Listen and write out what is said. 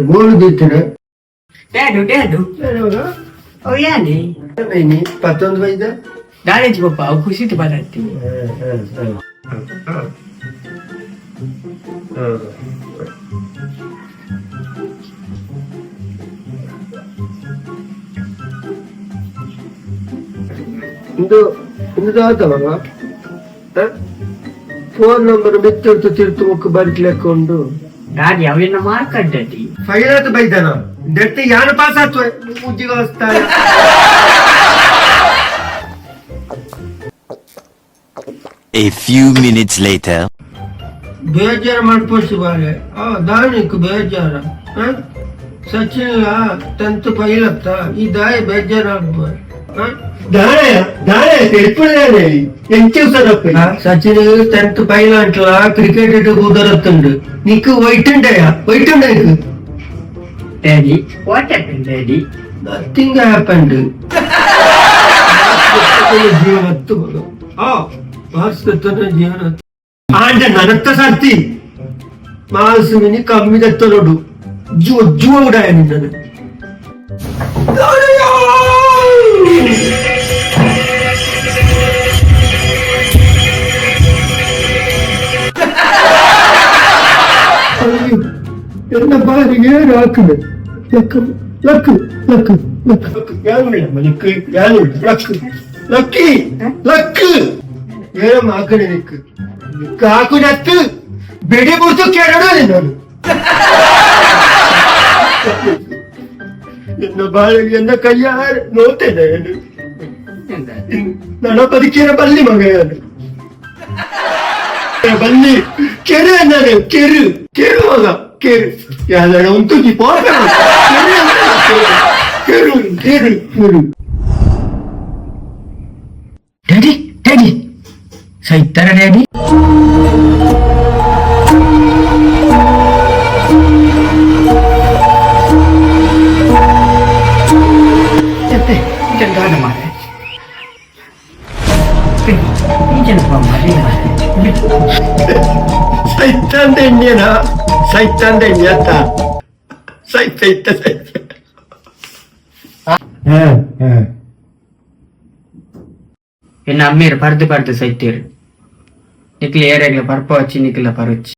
ಗೋಳು ದೀತನೆ. Dad, dad. ಓ ಯಾನೆ. ಪತ್ತೊಂದು ಬೈದ. ದಾನೇಜ್ papa, ಅವು ಖುಷಿ ಬರತ್ತಿ. ಇಂದು ಇಂದು ದಾದ ಮಗ ಫೋನ್ ನಂಬರ್ ಮಿತ್ತಿರ್ತು ತಿರ್ತು ಮುಕ್ಕು ಬರಿಕ್ಲೆಕ್ಕ ಉಂಡು. ದಾದಿ, ಅವೆಲ್ಲ ಮಾರ್ಕಡ್ಡಿ. ಫೈಲ್ ಆತು ಬೈದನ ದೆಟ್ಟಿ ಯಾನು ಪಾಸ್ ಆತು ಉದ್ಯೋಗ. A few minutes later. ಬೇಜಾರು ಮಾಡ್ಪೋಸಿ ಬಾರೆ. ಆ ದಾನಿಕ್ ಬೇಜಾರ? ಸಚಿನ್ಲ ಟೆಂತ್ ಫೈಲ್ ಅತ್ತ, ಈ ದಾಯ ಬೇಜಾರ? ಸಚಿನ್ ಟೆಂತ್ ಫೈಲ್ ಅಂಟ್ಲ ಕ್ರಿಕೆಟ್ ಇಟ್ಟು ಕೂದರತ್ತುಂಡು. ನಿಕ್ ವೈಟ್ ಉಂಡಯ, ವೈಟ್ ಉಂಡ ನಿಕ್. Daddy, what happen, daddy? Nothing happened. ಜೀವನತ್ತು ಮಗ ಆ ಮಾರ್ಕ್ಸ್ ಜೀವನ ಆಂಡ ನನತ್ತ ಸರ್ತಿ ಮಾಸುವಿನಿ ಕಮ್ಮಿ ದತ್ತಲೋಡು ಜುವ ಜುವ ಉಡಾಯ ನಿನ್ನನು. ಅಯ್ಯೋ, ಎನ್ನ ಬಾರಿಗೆ ಏರು ಹಾಕುವೆ. Luck luck luck luck ಯಾನುಳ್ಳ ಮನಿಕ್ ಯಾನುಳ್ಳ. Luck lucky luck ಏನಮ್ಮ ಹಾಕಣೆ ನಿಕ್ ನಿಕ್ ಹಾಕುನತ್ತು ಬೆಡಿ ಬುರ್ತು ಕೆರಡು ನಾನು. ಎನ್ನ ಬಾಳಿಗೆ ಎನ್ನ ಕೈಯಾರ ನೋತೇನೆ. ನನ್ನ ಬದುಕಿನ ಬಲ್ಲಿ ಮಗ ಯಾನು ಬಲ್ಲಿ ಕೆರೆ ನಾನು ಕೆರು ಕೆರು ಮಗ ಕೆರು ಯಾವ್ದಾರ ಉಂಟು ಪೋಪ ಕೆರು ಕೆರು ಕೆರು. ಡ್ಯಾಡಿ, ಡ್ಯಾಡಿ, ಸೈತಾರ ಡ್ಯಾಡಿ. ದಾದ ಮಾರೆ ಮಾರೆ. ಸೈತಾಂದ ಎಣ್ಣೆನ, ಸೈತಾಂದ ಎಣ್ಣೆ ಅತ್ತ ಸೈತ ಇತ್ತ ಸೈತ. ಎನ್ನ ಅಮ್ಮೇರು ಪರ್ದು ಪರ್ದು ಸೈತೇರು. ನಿಕ್ಲೆ ಏರೆಗ್ಲ ಪರ್ಪ ವಚ್ಚಿ, ನಿಕ್ಲ ಪರುಚಿ.